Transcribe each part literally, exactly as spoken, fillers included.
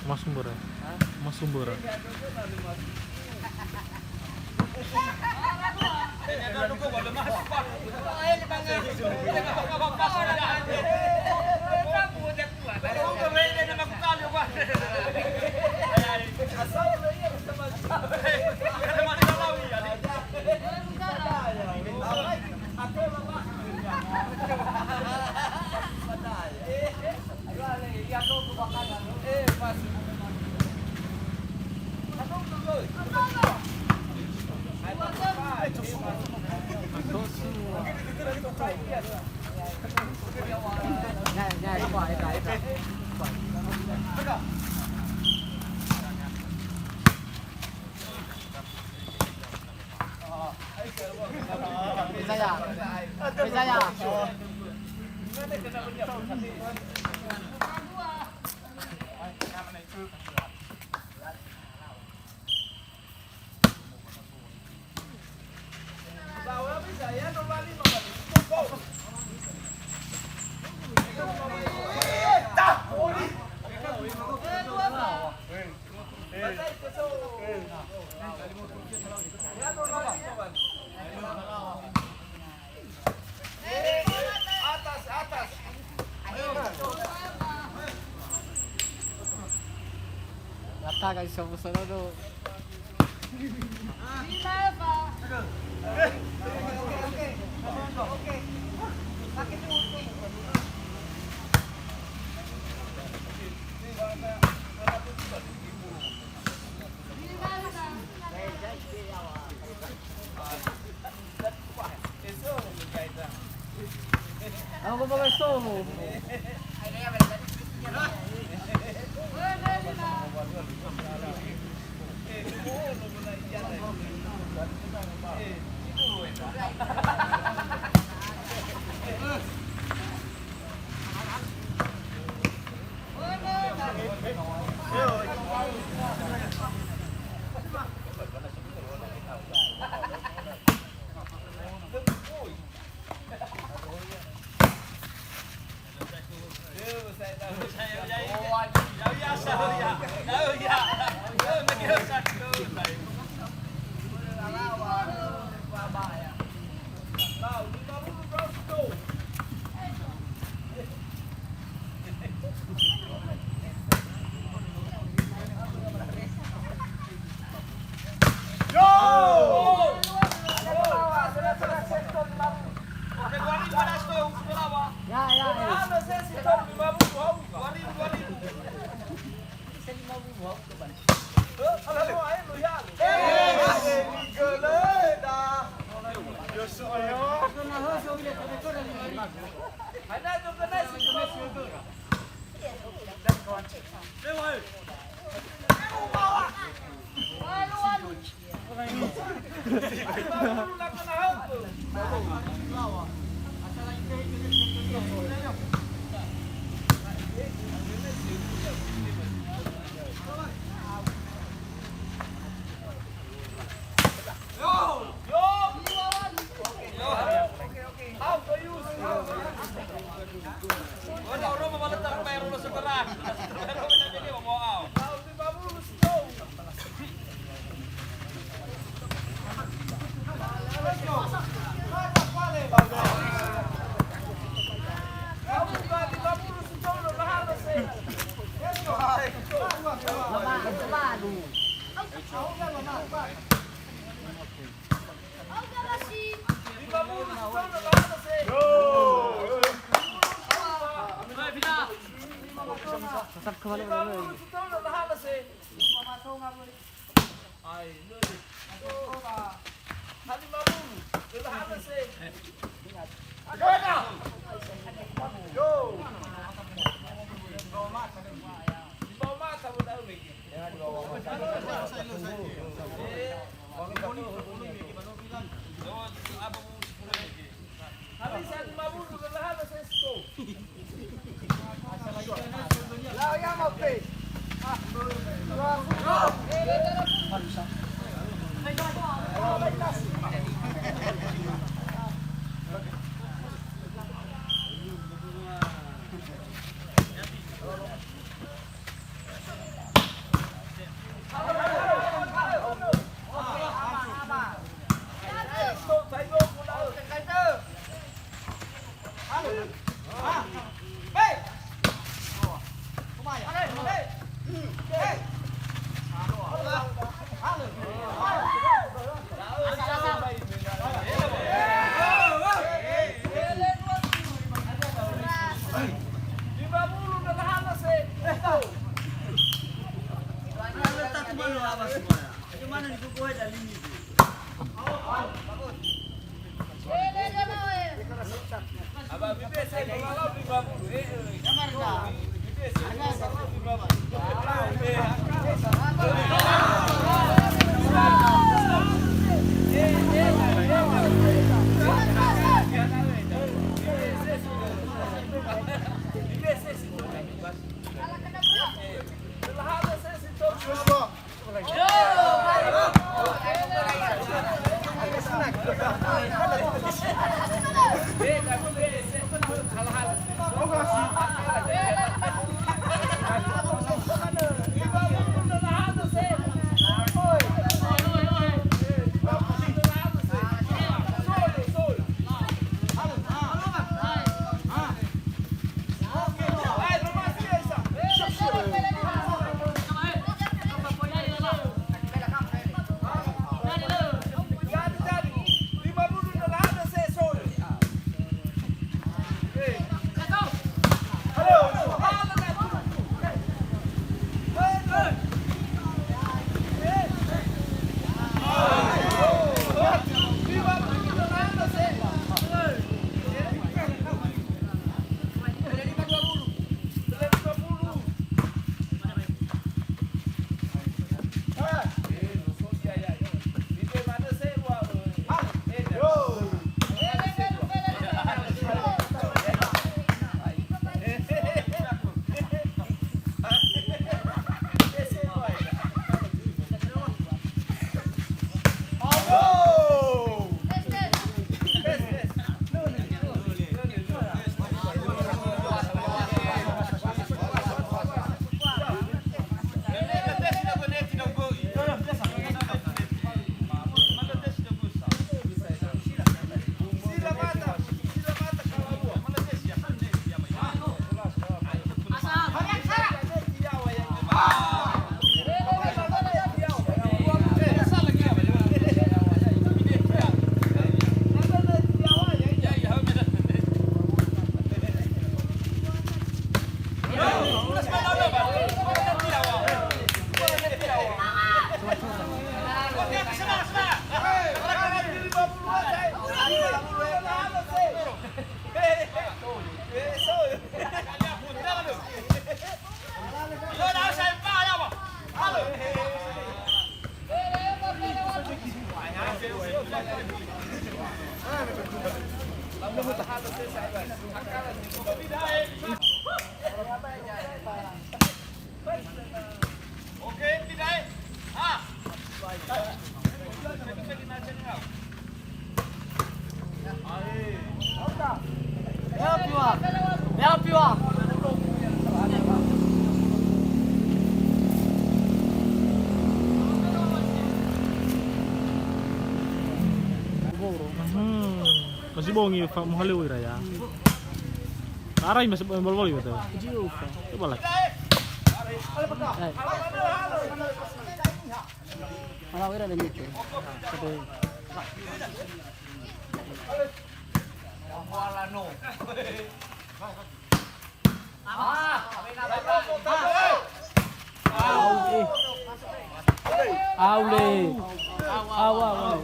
Mas Umbara. Mas Umbara. Lataga di sobo-sobo do. Tetap kembali. Ai, lö. Aduh, Pak. Tadi malu. Lö, hana se. Yo. Di bawah mata, Bu, tahu, Megi. Ya, di bawah mata. Eh. Hmm. Masih bongi fa muhale wira ya. Arai masih bongi bol-bol gitu. Coba lah. Mana wira ada gitu. Satu. Au le. Au, au, au.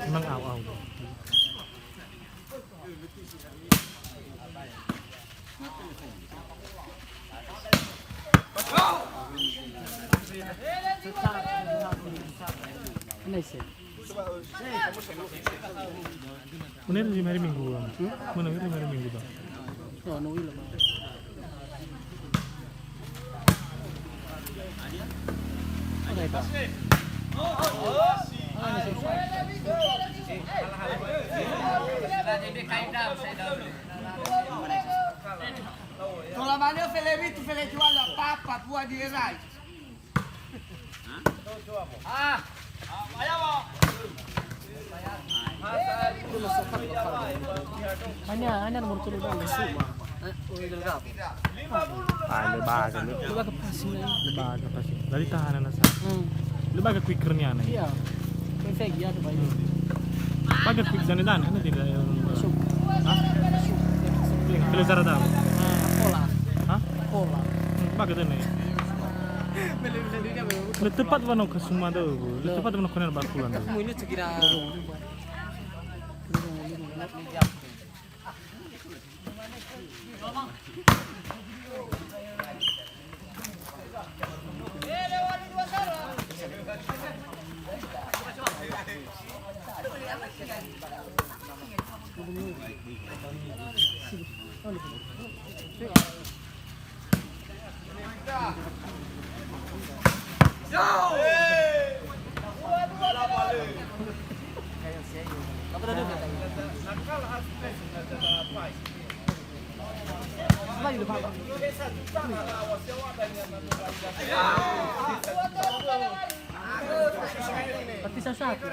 Memang au, au. Nice. Mena lima hari minggu, Bang. Hmm? Mena lima hari minggu, Bang. Oh, no, wila, Bang. Oke, Bang. Tola mane fele ritu fele juala papa pua di erai. Hanya, hanya nomor telu doang, Bisuma. Eh, oh, Delgado. Ah, le baga ni. Le baga pasi. Le baga pasi. Dari tahanan nasa. Hmm. Le baga quicker ni ana. Iya. Perfect ya, tuh, Pak. Baga quick zane dan, kan tidak. Masuk. Hah? Masuk. Iya, kalau cara tahu. Ah, pola. Hah? Pola. Hmm, baga tu ni. Lebih, lebih, lebih. Le tepat wa no khasuma da'ö, Bu. Le tepat wa no khonera ba kulan. Mu ini sekira. Berarti satu.